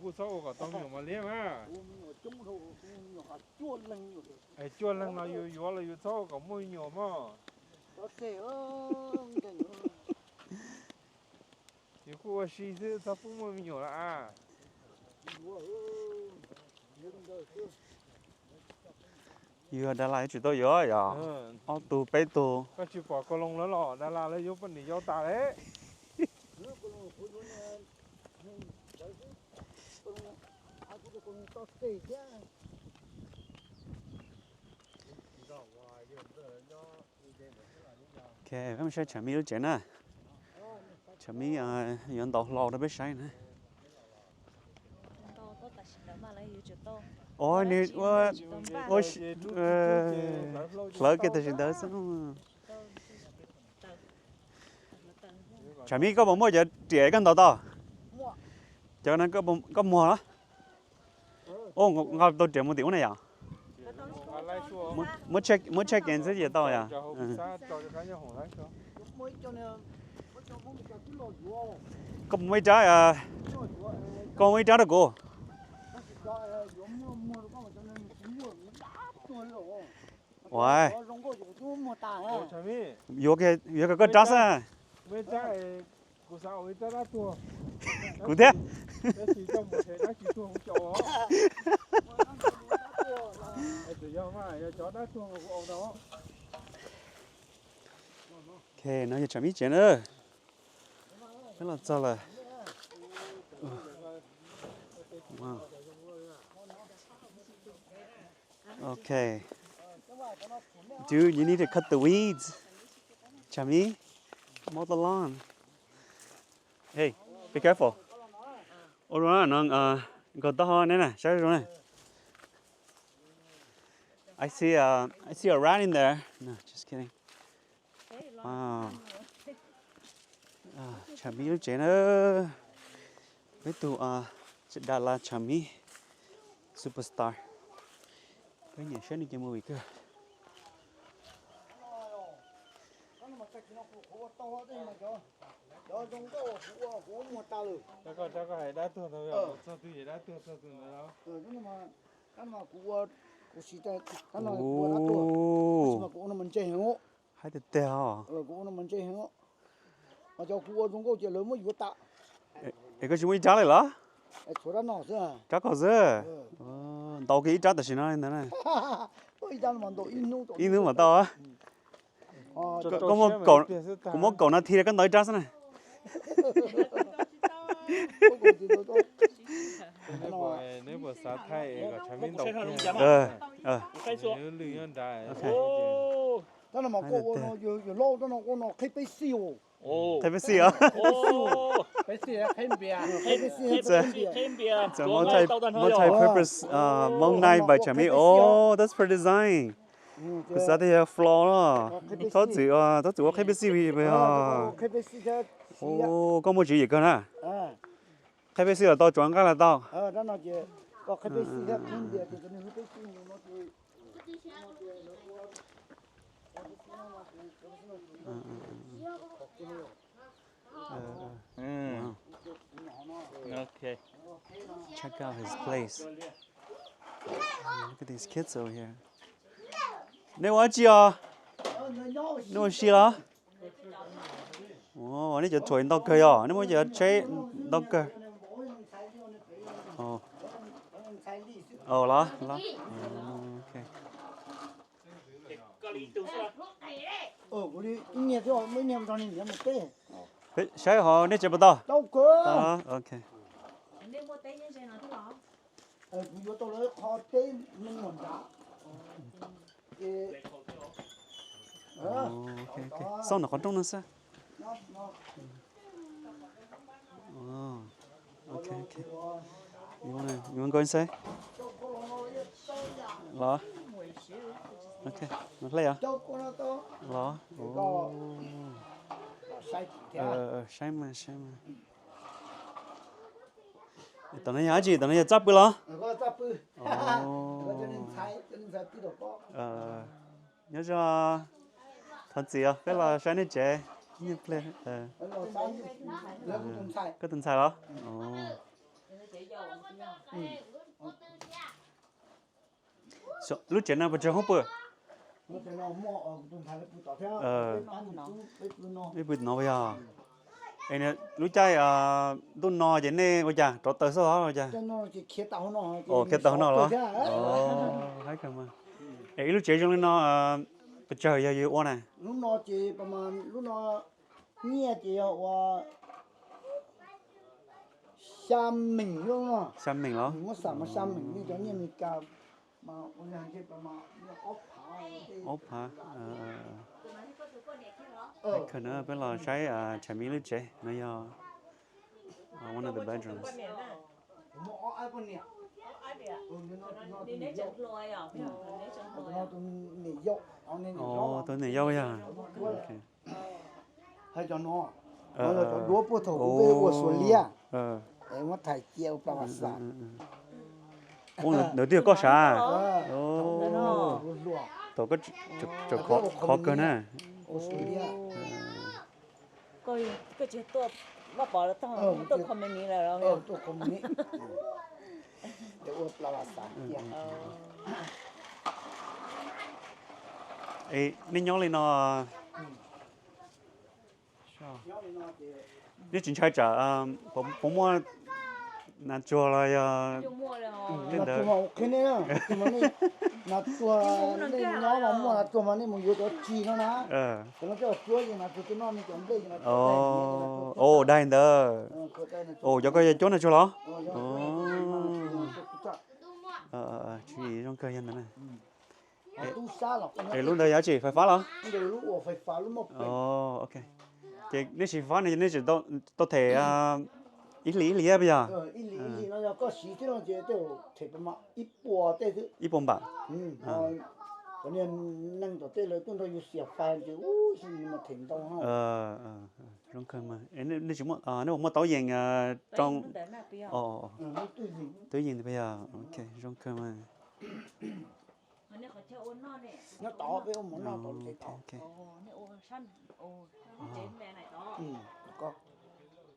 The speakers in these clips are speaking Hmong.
Kuj txhob ua kom tau me nyuam mos liab mas. Es cuaj leeg los yus yuav los yus txhob ua kom muaj me nyuam mog. Yus kuj ua si xwb txhob pub muaj me nyuam lawm as. Yus yog Dalas yuav tsum tau yuav yom. Ob tug peb tug. Koj tsis pom Koos Loos lawv los Dalas lawv yuav poj niam yau tas lawm. Ok, peb mus saib Tshav Mib lub tsev na. Tshav Mib yuav ntaus hlau rau peb saib na. Ua, ua, hlawv kiag tam sim ntawd xwb. Tshav Mib, koj puas muaj cov riam koj ntaus tau? Cov no koj muag los? Nqa tau riam mus tim ub na yom? Muab check in xwb ces tau yom? Koj muaj ib rab, koj muaj ib rab rau kuv. Ua, yuav, yuav kom koj rab xwb. Kuv thiab. Ok, no yog Tshav Mib tsev na. Peb los txog lawm. Ok. Dude, you need to cut the weeds. Tshav Mib, mow the lawn. Hey, be careful. Ua zoo no, nkaug taub hau ne na, saib zoo na. I see, uh, I see a rat in there. No, just kidding. Wow. Tshav Mib lub tsev na. Peb tus Dalas Tshav Mib superstar. Peb nyiam saib nws cov movie kawg. Hais tiag tiag os. Es koj tsis muaj ib rab li los? Rab kaus xwb. Ntaus kiag ib rab tam sim no li ntawd na. Ib hnub mam tau. Kuv muab kaum nas this koj ntaus ib rab xwb na. Qhib peb xij os. It's a multi, multi-purpose, uh, Hmong knife by Tshav Mib. Oh, that's pretty design. Kuv xav tias yog flaw no. Txhob txwm, txhob txwm ua qhib peb xij li os. Koj muaj tswv yim kawg na. Qhib peb xij los tau, tsuav nqaij los tau. Check out his place. Look at these kids over here. Nej ua dab tsi os? Nej ua si los? Nej cov thuam ntau kawg yog, nej muab cov tsheb ntau kawg. Los, los. Saib hauv nej tsev puas tau? Xauj ntawm qhov rooj no xwb. You wanna go inside? Los. Mus hle os. Los. Saib mas, saib mas. Tom no yog dab tsi? Tom no yog txaj pw los? Nyob zoo, thov txim os, peb los saib nej tsev. Koj tus ntxhais los? Lub tsev no pes tsawg hoob pw? Peb pw no yog. Es lub caij ntuj no ces nej ua cas rauv taws xwb los ua cas? Khiav tau hauv no los? Hab kawg mas. Es ib lub tsev zoo li no pes tsawg yog yus ua na? Lub no ces, lub no nyiaj ces yog ua xya meem lub no. Xya meem los? Muab xam mas xya meem li cov nyiaj Amelikas mas ua ob phav. Ob phav. Kawg na, peb los saib Tshav Mib lub tsev no yog one of the bedrooms. Tus niam yau yog. Hais cov no, cov duab puag thaum kuv peb ua Suav liab, muab thaiv cia ua plas vas xas. Ntawd twb yog koj sav? Thaum koj khov kawg na. Koj tsis tuaj Vaj Pov los, tuaj Company lawm los? Nej nyob li no, nej tsis ntshai tsam puas muaj nas tsuag los yog tej ntawd? Nas tsuag, nej nyob mas muaj nas tsuag mas nej mus yuav cov tsis no na. Cov no coj cuab ces nas tsuag coj noj, nej cov nplej. Daig ntawd. Cov ko yog cuab nas tsuag los? Zoo kawg yog ntawd na. Es lub ntawd yog tsis fais fab los? Ok. Ces nej siv fais fab no ces nej tseem tau them ib hlis ib hlis puas yog? Ib puas npam. Zoo kawg mas. Nej puas muaj taub yees rau? Twb yees puas yog? Ok, zoo kawg mas.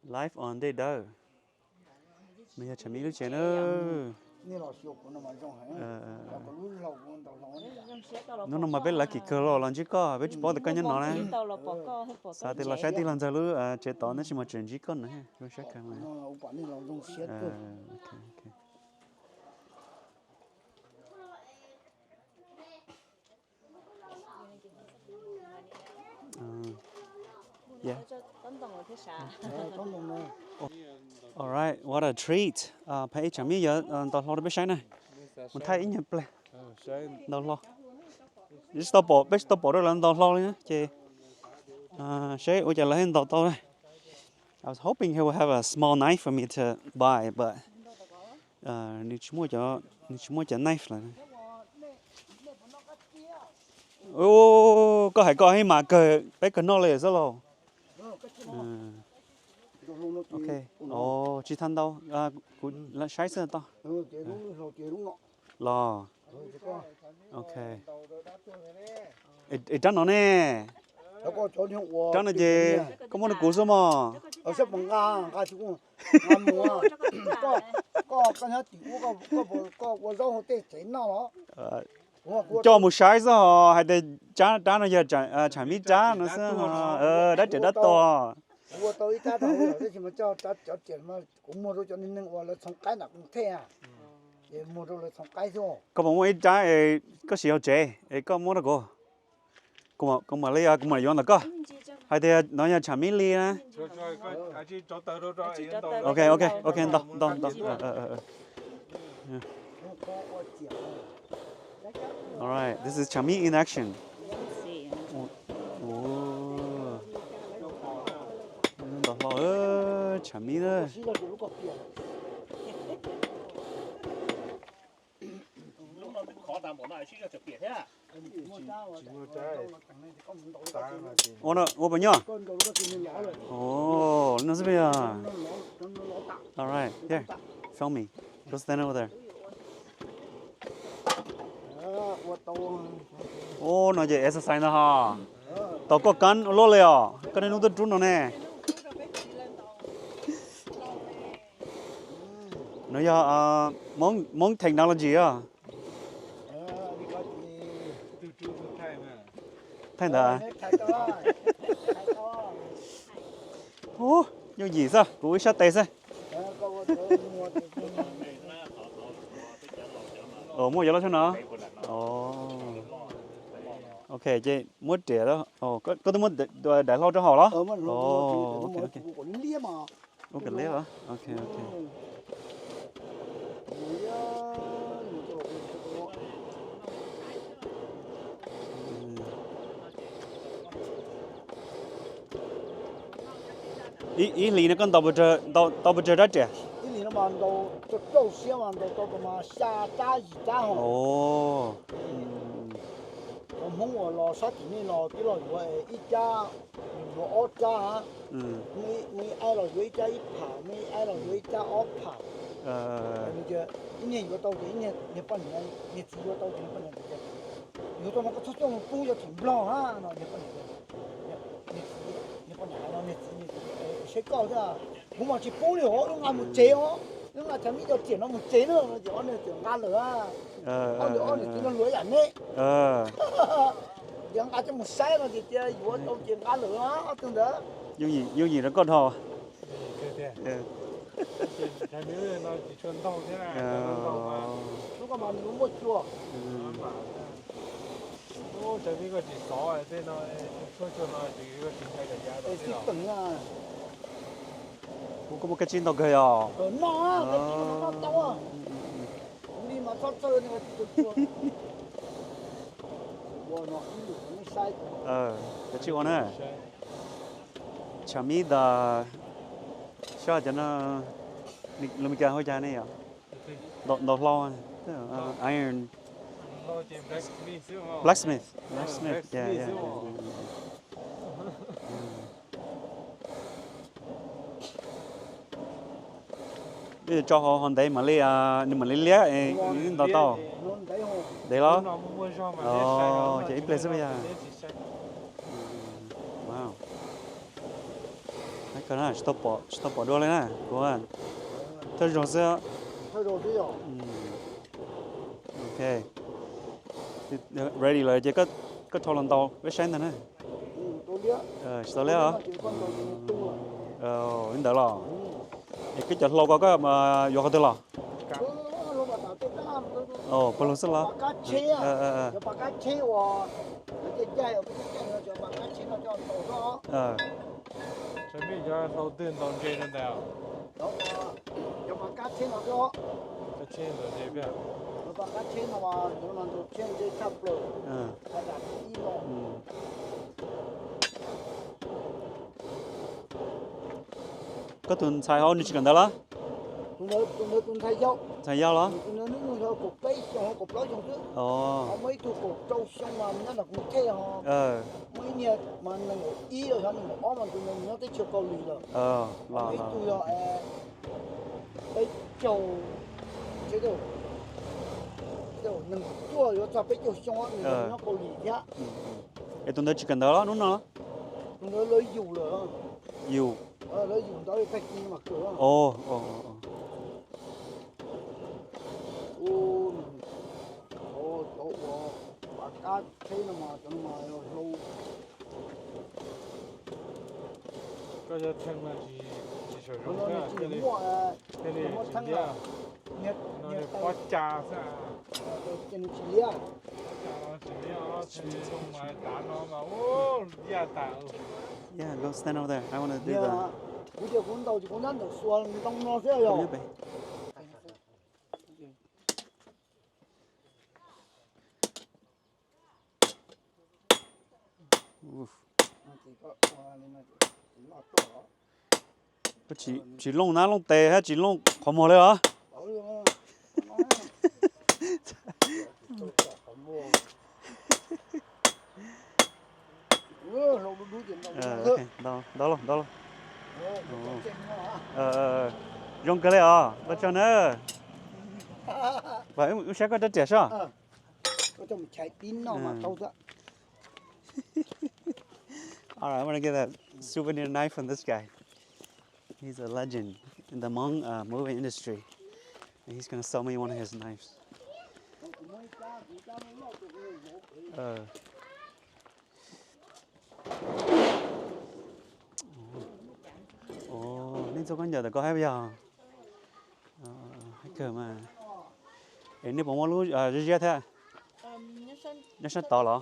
Live on Dej Dawb. No yog Tshav Mib lub tsev na. Hnub no mas peb lav kim kawg los los ntsib koj, peb tsis paub tias koj nyob no na. Xav tias los saib tij laug ntxawg lub tsev tod tab sis mas tseem ntsib koj no, zoo siab kawg. Alright, what a treat. Peb ib Tshav Mib yuav ntaus hlau rau peb saib na. Mus thaij ib nyuag pliag ntaus hlau. Tsis tau pom, peb tsis tau pom rau lawv ntaus hlau li na ces seb ua cas lawv thiaj ntaus tau. I was hoping he would have a small knife for me to buy, but nws tsis muaj cov, nws tsis muaj cov knife lawm. Koj hais koj ib mas kawg peb kawg noj li xwb lauj. Ok, tsis tau ntau, kuv saib xwb tau. Los, ok. Es rab no ne? Rab no ces koj muab rau kuv xwb mog. Coj mus saib xwb ho hais tias rab no yog Tshav Mib rab no xwb, dab riam dab tuag. Kuv ua tau ib rab rau hauv lawm tab sis mas cov riam kuv muag rau cov neeg uas lawv txhoov qaib nram Koos Thej, ces muag rau lawv txhoov qaib xwb. Koj puas muaj ib rab es koj siv hauv tsev es koj muab rau kuv? Kuv mam li, kuv mam yuav ntawm koj. Hais tias no yog Tshav Mib li na. Ok, ok, ok, ntau, ntau, ntau. All right, this is Tshav Mib in action. Ntau hlo, Tshav Mib na. Ua puas nyuaj? Ov, no xwb yog. All right, here, film me. Go stand over there. Ub, no ces exercise ntag ho. Tau koj kab ua luaj li os, koj niaj hnub tuaj rub no ne. No yog Hmoob, Hmoob technology os. Thaij ntawd. Ub, yooj yim xwb, kuv ib sab tes xwb. Muaj yuav loj tshaj no. Ok, ces muab riam, koj twb muab daim hlau rau hauv los? Ua ka liab. Ok, ok. Ib hlis no koj ntaus tau pes tsawg rab riam? Ib hlis no mas ntaus rau rau siab mas ntaus tau mas xya rab yim rab hos. Cov Hmoob uas los sab tim nej los twb los yuav ib rab, yuav ob rab, muaj ib aib los yuav ib rab ib pham, muaj ib aib los yuav ib rab ob pham. Ib niag yuav tau ces ib niag niag poj niam, niag txiv yuav tau ces niag poj niam tias, yuav tau no koj txhob coj mus pub cov tim Nplog na no niag poj niam, niag txiv, niag poj niam hais no niag txiv, saib koj thiab, kuv mas tsis pub li os, wb nqa mus tsev os, wb nqa cov me cov riam no mus tsev na no ces ob niag txawm nqa lawm. Ob niag ob niag txiv no luag ib yam ne. Ces nqa coj mus saib no ces tias yuav tau ces nqa lawm ob tug ntawd. Yooj yim rau koj dhau. Lub koj mas nws muaj cua. Kuv koj muaj kab tsib ntau kawg yog? Noj, kab tsib mas noj tau. Kuv li mas txhob txawj. Kab tsib ua na. Chamida, saib cov no, lus Meskas hu cas ne yom? Ntaus hlau, iron. Blacksmith, blacksmith, yeah, yeah. Tso hauv ntev mam li, nws mam li liab, nws ntaus tau. Ntev los? Ces ib pliag xwb yog. Tsis tau pom dua li na, kuv thawj zaug xwb. Ok, ready lawm ces koj rho los ntaus peb saib ntag na. Tsis tau liab os. Li ntawd los? Es koj cov hlau ko koj yuav qhov twg los? Pag lug xwb los? Koj tus ntxhais hauv nws tsis kawm ntawv los? Tus ntxhais yau los? Muaj ib tug kaum rau xyoo mas nyob nram Kub Thej ho. Muaj ib niag mas nees nkaum ib los yog nees nkaum ob mas tus ntawd nyob teb chaws Kaus Lim lawm. Muaj ib tug yog peb caug, nees nkaum cuaj yuav txog peb caug xyoo nws nyob Kaus Lim thiab. Es tus ntawd tsis kawm ntawv los hnub no? Tus ntawd lawv yus lawm. Yus. Lawv yus ntawd tag kis mas kawm. Cov uas pam kab tsheb no mas cov no mas hlau. Koj cov theej no tsis, tsis muaj, thiaj li tsis liab. No pob ca xwb. Tsis liab. Pob ca no tsis liab, thiaj li zoo mas tav no mas ua liaj tas. Yeah, go stand over there. I want to do the. Kuv tias kuv ntaus ces kuv nyob ntawm xuas ntoo no xwb yog. Koj tsis looj nab looj tes thiab tsis looj qhov muag li los? Ntau, ntau lauj, ntau lauj. Zoo kawg li os, ua tsaug na. Wb saib koj rab riam soj. All right, I want to get a souvenir knife from this guy. He's a legend in the Hmong uh, movie industry. He's gonna sell me one of his knives. Nej txog khaub ncaws ntawm koj hab yog? Hab kawg mas. Es nej puas muaj lub ziab thiab? Nyob sab tod los?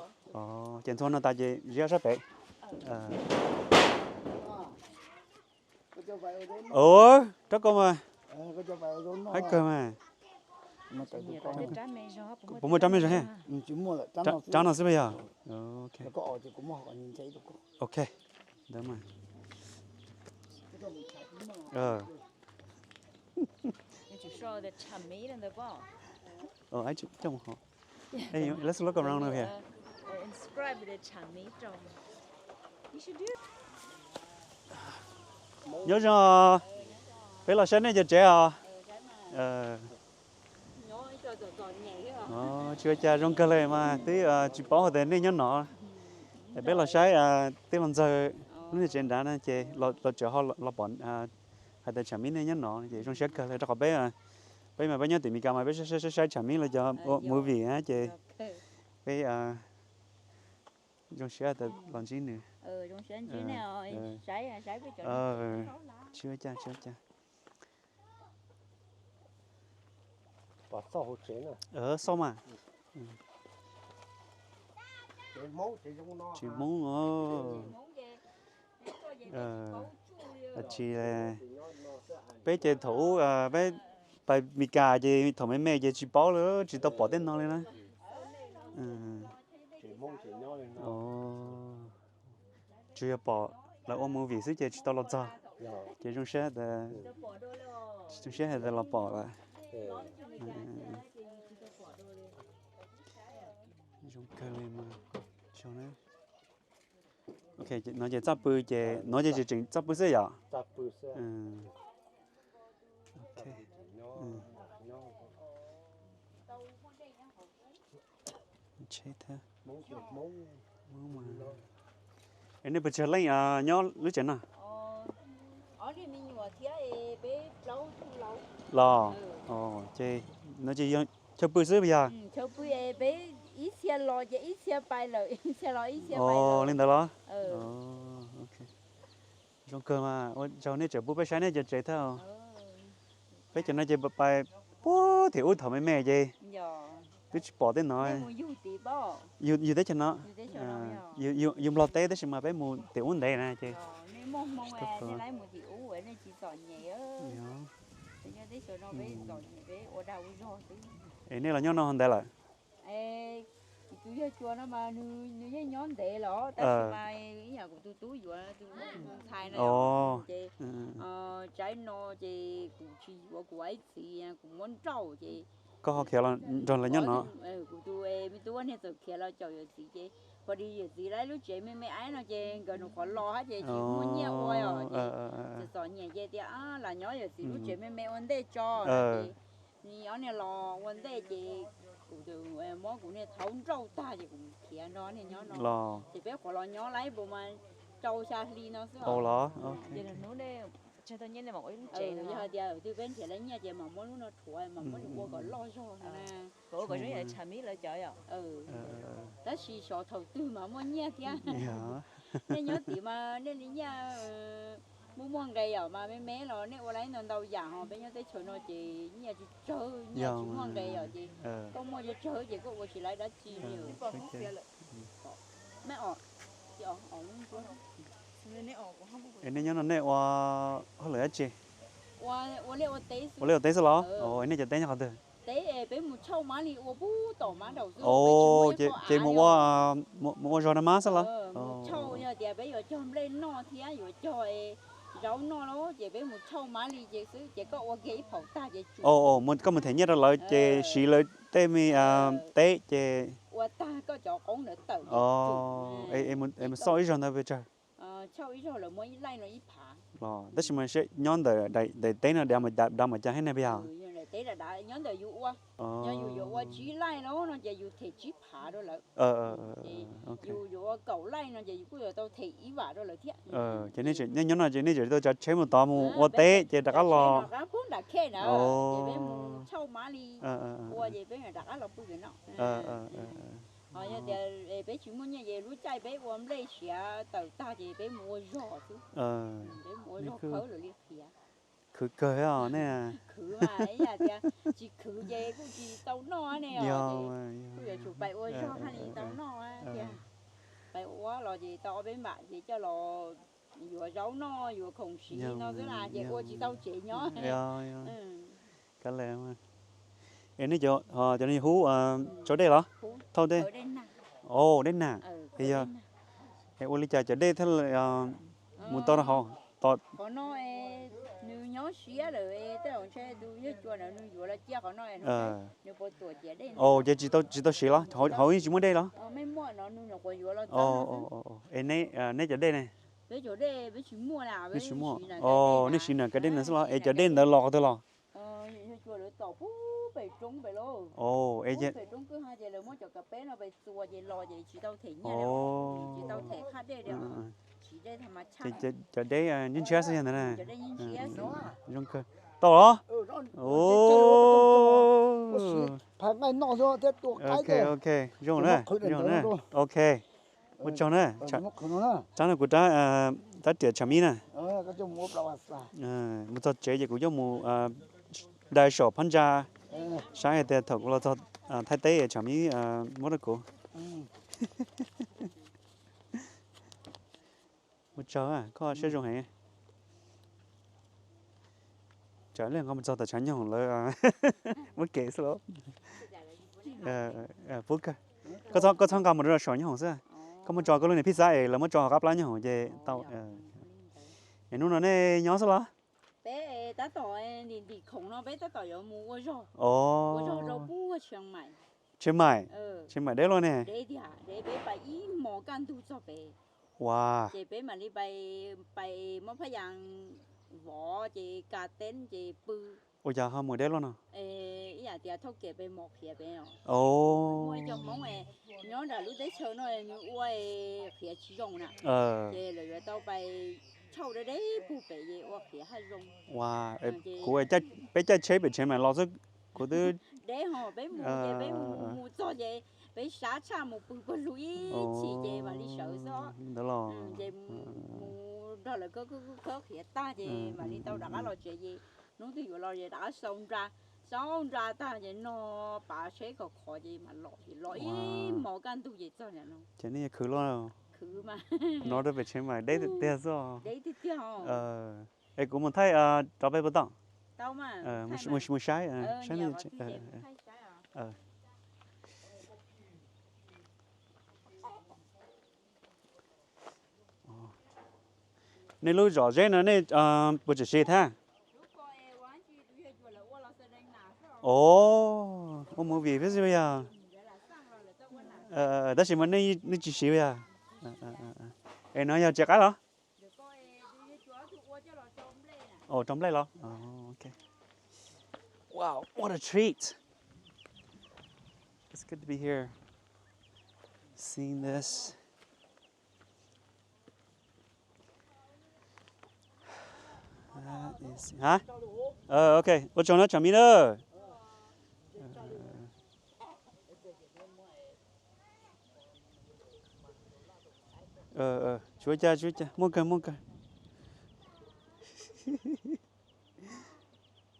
Ces ntxhua no tas ces ziab sab pem. Rab koj mas, hab kawg mas. Puas muaj rab me zog? Rab no xwb puas yog? Ok, ntawd mas. Let's look around over here. Nyob zoo, peb los saib nej cov tsev os. Tsis ua cas, zoo kawg li mas twb tsis paub hais tias nej nyob no. Peb los saib tij laug Ntxawg lub niag tsev nrad no ces los tseem ho los pom hais tias Tshav Mib nej nyob no ces zoo siab kawg li rau qhov peb, peb mas peb nyob tim Meskas mas peb saib saib Tshav Mib los cov ua movie na ces peb zoo siab tias los ntsib nws. Tsis ua cas, tsis ua cas. Xauj mas. Tsev Hmoob os. Tsis, peb ces thaum ub peb pais Meskas ces thaum me me ces tsis paub li, tsis tau pom tej no li na. Tsuas yog pom lawv ua movie xwb ces tsis tau los txog. Ces zoo siab, zoo siab hais tias los pom lawm. Zoo kawg li mas. Ok, no ces txaj pw ces no ces tseem tseem txaj pw xwb yom? Es nej puas tsawg leej nyob lub tsev no? Los, ces no ces yog chaw pw xwb puas yog? Li ntawd los? Zoo kawg mas, ua tsaug nej tseem pub peb saib nej cov tsev thiab. Peb cov no ces pais puag tim ub thaum me me ces twb tsis pom tej no. Yus teb chaws no, yus Nplog teb tab sis mas peb mus tim ub ntev na ces. Es nej los nyob no ntev lawm? Kuv tus yawg Cua no mas nws yeej nyob ntev los tab sis mas ib yam kuv tus tub yuav tus ntxhais no ces tsaib no ces kuv tsis yuav kuv ib txiv kuv muab nrauj ces koj ho khiav los nrog lawv nyob no. Kuv tus me tub niag txawm khiav los caum yawm txiv ces pom li yawm txiv lawv lub tsev me me aib no ces nkawd nws qhov los hab ces tsis muaj nyiaj ua os ces txawm txom nyem ces tias lam nyob yawm txiv lub tsev me me ua ntej tso ces nws ob niag los ua ntej ces kuv tus muab kuv niag thaub nrauj tag ces kuv khiav nrog niag nyob no ces peb qhuav los nyob lawm puas mas rau xya hli no xwb os. Yog hais tias twb peb nrhiav lawv nyiaj ces mam muab lub no rhuav mam muab nws ua kom loj zog no na. Tab sis xyov thaum twg mas muaj nyiaj thiab. Nej nyob tim mas nej li nyiaj muaj muaj nqe yom mas me me los nej ua lawm ntau ntau yam ho peb nyob teb chaws no ces nyiaj tsis tsawg nyiaj tsis muaj nqe yom ces koj muaj tsis tsawg ces koj ua tsis lawv dab tsi li. Es nej nyob no nej ua hauj lwm dab tsi? Ua liaj ua teb xwb los? Nej cov teb nyob qhov twg? Peb mus tshauj mab li ua pub tom mab nraum xwb. Ces mus ua, mus ua zog na mab xwb los? Mus tshauj, yog tias peb yuav cog nplej noj thiab yuav cog zaub noj los ces peb mus tshauj mab li ces xwb ces koj ua kiag ib phaum tag ces tsum. Koj mus them nyiaj rau lawv ces siv lawv tej me teb ces ua tag koj cov qoob ntawd tawm. Es mus xauj ib zaug ntawd pes tsawg? Tshauj ib zaug lawv muab ib laij no ib phav. Los tab sis mas nyob ntawm daim teb no dav mas cas thiab ne puas yog? Nyob ntawm yus ua, yog yus yuav ua tsib laij los no ces yus them tsib phav rau lawv. Yus yuav ua kaum laij no ces yus kuj yuav tau them ib vam rau lawv thiab. Ces nej nyob no ces nej tseem tau tsav tsheb mus tod mus ua teb ces rov qab los. Qab pub nram khej na, ces peb mus li ua ces peb mam rov qab los pw pem no. Ho yog tias peb tsis muaj nyiaj ces lub caij peb ua nplej siav tawm tag ces peb mus ua zog xwb. Peb mus ua zog khawb lawm li qhiav. Khwv kawg os nej. Khwv mas ib yam tias tsis khwv ces kuj tsis tau noj ne os. Kuj yuav tsum pais ua zog thiaj li tau noj tiag. Pais ua los ces tau ob peb npam ces coj los yuav zaub noj yuav khoom siv no xwb na ces ua tsis tau tsev nyob. Es nej cov no yog hub tsau dej los thauj dej? Dej nag. Yog ua li cas cov dej thiaj mus tau rau hauv? Qhov no nws nyob siab lawm, tej zaum ntshe tus yawg cua ntawd nws yuav los cia qhov no, nws puas tuam ciav dej. Ces tsis tau siv los? Hauv yeej tsis muaj dej los? Es neb cov dej ne? Peb tsis muaj. Nej siv nram kab dej ntawd xwb los? Es cov dej ntawd los qhov twg los? Es cov dej ntshiab ntshiab xwb yog ntawd na. Zoo kawg. Tau los? Ok, zoo na, zoo na. Ok, ua tsaug na. Rab no kuv rab, rab riam tshav mib na. Mus txog tsev ces kuv coj mus dai saum phab ntsa saib hais tias thaum kuv los txog Thaib teb tshav mib muab rau kuv. Ua tsaug, koj siab zoo heev. Tsam ib leeg nqa mus txog tom tshav nyoog lawv muab kev xwb los. Pub kawg. Koj txhob nqa mus rau saum nyoog xwb. Koj muab tso koj lub niag phij xab es lawv muab tso hauv qab plab nyoog ces tau. Es hnub no nej nyob xwb los? Peb tab tom ntim ntim khoom no peb tab tom yuav mus ua zog, ua zog rau pub Tshiab Maim. Tshiab Maim, Tshiab Maim deb luaj ne. Deb tiag, deb, peb pais ib hmos kaj ntug txog pem. Ua, ces peb mam li pais, pais muab phab yas vov ces ka teb ces pw. Ua cas ho mus deb luaj no? Ib yam tias thauj kiag peb mos qhiav peb os. Muaj ib co Hmoob nyob nram lub teb chaws no nws ua qhiav tsis zoo na. Ces lawv yuav tau pais tshauj deb deb pug pem ces ua qhiav haj zoo. Ua, kuv peb caij tsheb pem Tshiab Maim los xwb, kuv twb deb ho peb mus ces peb mus mus txog ces peb sab tshaj mus pw puag lug ib chim ces mam li sawv xwb. Ntawd los ces mus nrog lawv khawb khawb khawb qhiav tag ces mam li tau rov qab los tsev ces hnub twg yuav los ces rov qab sau nra, sau nra tag ces no pav tsheb khov khov ces mam los ces los ib hmos kaj ntug ces txog ntawm no. Ces nej khwv luaj. Khwv mas no rau pem Tshiab Maim deb tiag xwb. Deb tiag tiag. Es kuv mus thaij rov peb puas tau? Mus saib, saib. Nej lub zom zeb no nej puas tseem siv thiab? Ov, ua movie xwb yog. Tab sis mas nej tsis siv yog? Es no yog tsev qaib los? Rau nplej los? Wow, what a treat. It's good to be here. Seeing this. Hab? Ok, ua tsaug na Tshav Mib na. Tsis ua cas, tsis ua cas, muaj kawg, muaj kawg.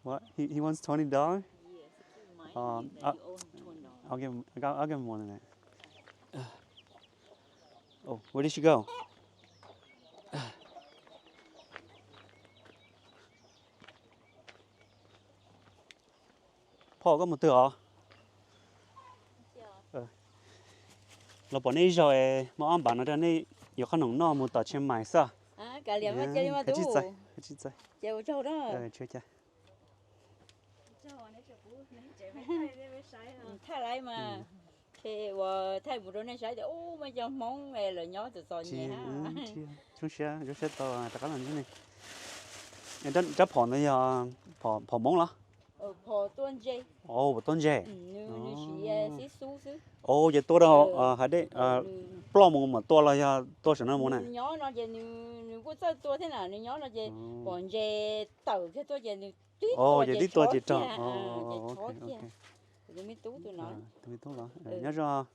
What? He, he wants twenty dollars? Um, I, I'll give him, I'll, I'll give him more than that. Oh, where did she go? Phauj, koj mus twg os? Los pom nej ib zaug es muab ob npav no rau nej yuav qhob noom noj mus tom Tshiab Maim xwb. Tsis txais, tsis txais. Thaij laiv mas, ces uas thaij mus rau nej saib tias ub, muaj cov Hmoob lawv nyob txom txom nyem hab. Zoo siab, zoo siab tau rov qab los ntsib nej. Rab phom ntawd yog phom Hmoob los? Phom tuaj ntse. Phom tuaj ntse. Nws siv xib xub xwb. Ces tua rau hav dej, ploj mus mam tua los yog tua saum no mus na? Nws nyob no ces nws kuj txawj tua thiab na, nws nyob no ces pom ntses tawm kiag tuaj ces nws Ces tib tua ces raug. Ces tshov kiag. Kuv tus me tub tus no. Tus me tub los nyob zoo.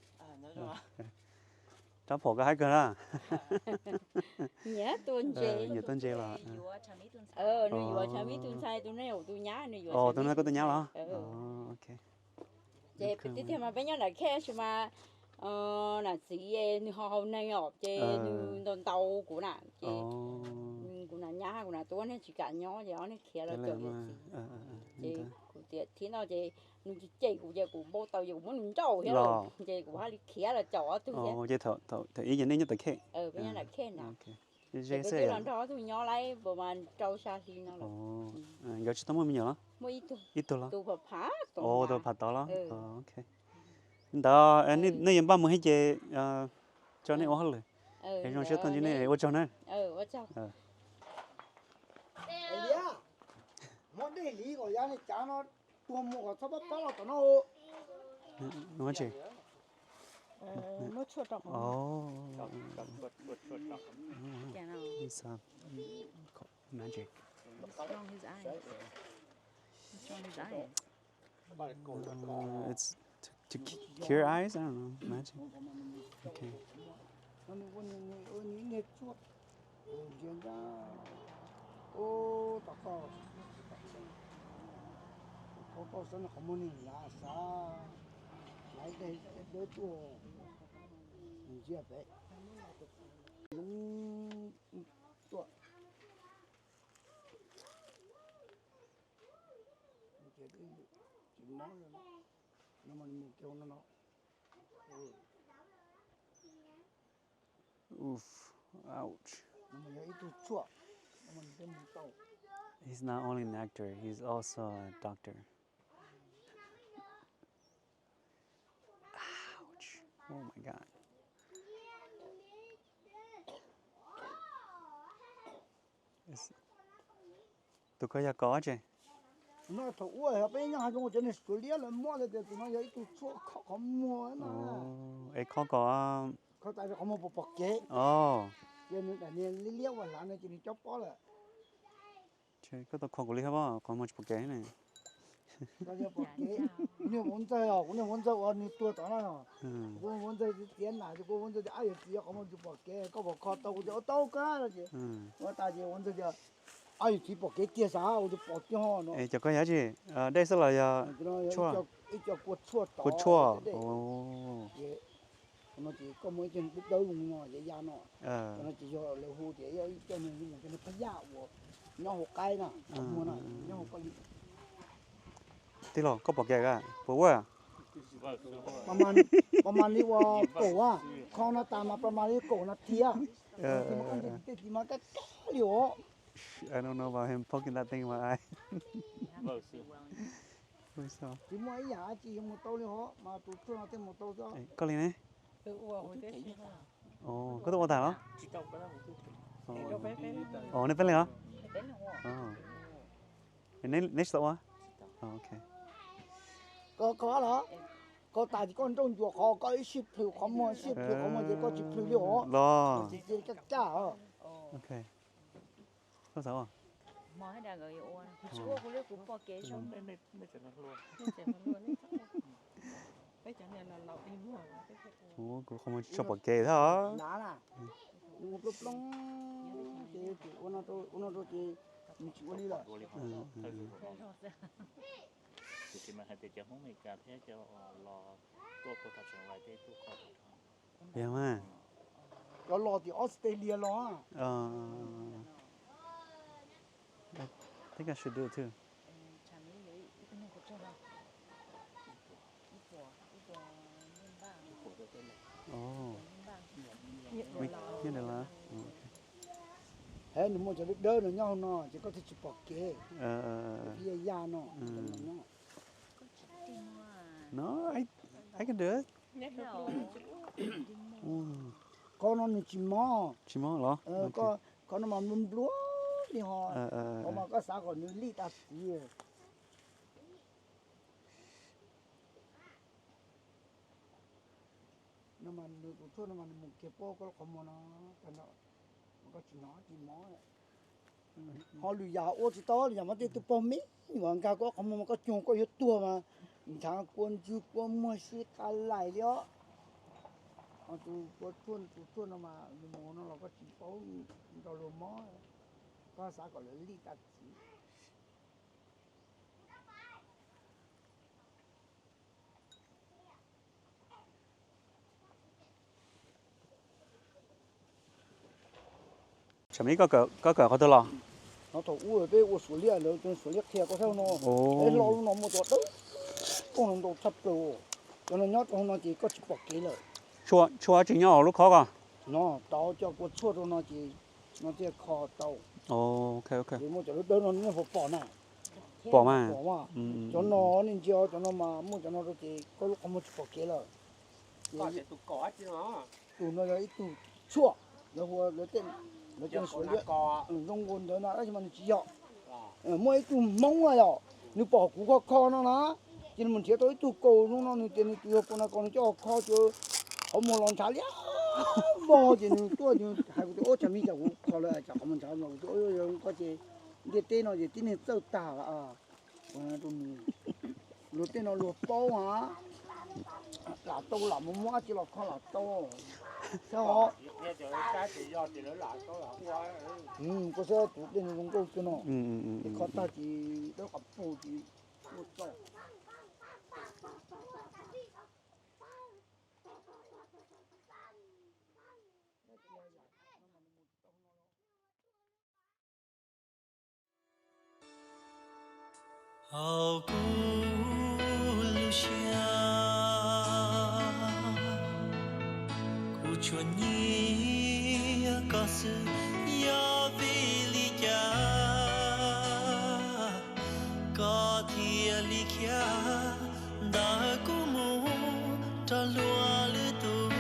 Rab phom koj haib kawg na. Nyiam tua ntses. Nyiam tua ntses los. Nws yuav Tshav Mib tus ntxhais, tus no tus nyab, nws yuav. Tus no koj tus nyab los. Ces tiag tiag mas peb nyob nram khej tab sis mas nam txiv nws ho haus neeg os ces nws ntaus ntaus kuv na ces kuv nam nyab kuv nam tub ob niag tsis kam nyob ces ob niag khiav los caum yawm txiv. Ces kuv tias thib no ces nws tsis cem kuv ces kuv npau taws ces kuv muab nws nrauj thiab los ces kuv haj li khiav los caum ob tug thiab. Ces thaum ib ces nej nyob tom khej. Peb nyob nram khej na. Ces peb twb los nrog ob tug nyob lawm puas mas rau xya hli no lawm. Nkawd tsis tau muaj me nyuam los? Ib tug los? Tus phav phav tod los? Ntawd nej yuav npaj mus thiab ces tso nej ua hauj lwm. Es zoo siab tuaj ntsib nej, ua tsaug na. Muab dej hliv kom yav cav no tuag mus kom txhob pab pab los tom no. Magic. It's to, to cu-, cure eyes? I don't know. Magic. Okay. Oof, ouch. He's not only an actor, he's also a doctor. Ouch. Oh my God. Tus ko yog koj tse? No thaum ub peb nyob hav zoov cov niag Suav liab lawv muab tias tus no yog ib tug tshuaj kho qhov muag no. Es kho kom, kho tas qhov muag puas pom kev. Ces nws daim niag liab liab ua hlav no ces nws cob pob lawm. Koj tau kho kuv li hab, qhov muag tsis pom kev ne. Kuv niag vauv ntxawg os, kuv niag vauv ntxawg uas nws tuag tod na. Kuv vauv ntxawg txiav nas ces kuv vauv ntxawg tias ab yawm txiv qhov muag tsis pom kev, koj puas kho tau? Kuv tias ua tau kawg no ces ua tas ces vauv ntxawg tias ab yawm txiv pom kev tiag sav, ua tsis pom tiag no. Es cov ko yog dab tsi? Dej xwb los yog ib co kua tshuaj tod? Kua tshuaj. No ces koj muaj ib co dawb dawb zoo no ya ya no, no ces yog lawv hu tias yog ib co niag phab yaj uas nyob hauv qaib na, qhov muag na, nyob hauv koj li. Tij laug, koj pom kev puas ua? Pas mas li ua kaum, kho no tas mas pas mas li kaum nas this. Tej tiv mas kab kab li os. I don't know about him poking that thing in my eye. Tsis muaj ib yam dab tsi yuav mus tau li hos, mas tus tshuaj no thiaj mus tau xwb. Koj li ne? Koj twb ua tas los? Nej peb leeg los? Neb tsis tau ua? Koj kho los? Koj tas ces koj nrauj ncua qhov, koj ib sij plhws qhov muag, ib sij plhws qhov muag ces koj tsis plhws li os. Los. Ces caj caj os. Koj xav ua? Kuv qhov muag tsis tshua pom kev thiab os. Ua plooj plooj ces ua no rau ces nws tsis ua li lawm. Tiam sis mas hais tias cov Hmoob Amelikas thiab cov los tuaj puag tom Tseem Vais tej tuaj kho. Yog mas. Cov los tim Australia los. I think I should do it too. Oh. Nyob ntawd los? He, nws muaj cov dawb dawb no nyob hauv no ces koj thiaj tsis pom kev. Phim ya ya no. No, I, I can do it. Qhov no nws tsis mob. Tsis mob los? Qhov no mas nplua nplua li ho. Qhov mas koj xav kom nws lij tas tid. No mas nws tus tshuaj no mas nws mus kiag puag koj qhov muag no tag nrho, mas koj tsis hnov tsis mob lawm. Ho lwm yam ua tsis tau, lwm yam mas tej tus pog me mas nkag koj qhov muag mas koj cug koj yuav tuag mas, ntshav kua ntswg kua muag sib qa laim li os. Tus kua tshuaj tus tshuaj no mas lus mus no los koj tsis paub nrog luag mob, koj xav kom lawv lij tag txiv. Tsam ib, koj kawm qhov twg los? No thaum ub peb ua Suav liab, lawv cov Suav liab qhia koj saib no, peb hlo lub no muaj cov dawb paug no ntau tshaj plaws. Cov no nyob rau hauv no ces koj tsis pom kev lawm. Tshuaj tsis nyob hauv lub khob ko? No tau coj kua tshuaj rau no ces no thiaj kho tau. Ces muaj cov dawb dawb no nej puas pom na? Pom mas. Cov no nej ntsia cov no mas muaj cov no rau ces koj lub qhov muag tsis pom kev lawm. Tus no yog ib tug tshuaj, lawv hu lawv tej, lawv tej Suav liab zoo ua ntawd na, tab sis mas nws tsis yog. Muaj ib tug Hmoob na yom, nws pom kuv kho kho no na, ces nws mus nrhiav tau ib tug kaus zoo no, nws tias nws tus yog kaus na, kaus nws coj kho ces qhov muag los ntshav liab vog ces nws tuaj hais kuv tias, ub, tsam me tsam kuv kho lawm tsam qhov muag ntshav no, kuv tias, ub, yog koj ces ntiaj teb no ces tib neeg txawj tag lawm. Luag tej no luag paub ha, lam tau lam mus muab dab tsi los kho lam tau. Koj saib tus dej no zoo nkauj kawg no, ces kho tag ces dawb qas pug ces ua tau. Hauv kuv lub siab, kuv tsuas nyiam koj xwb, yog vim li cas koj thiaj li khiav ntawm kuv mus rau luag lwm tus.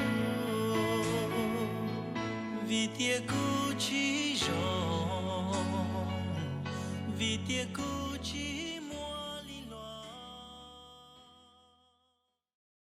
Vim tias kuv tsis zoo, vim tias kuv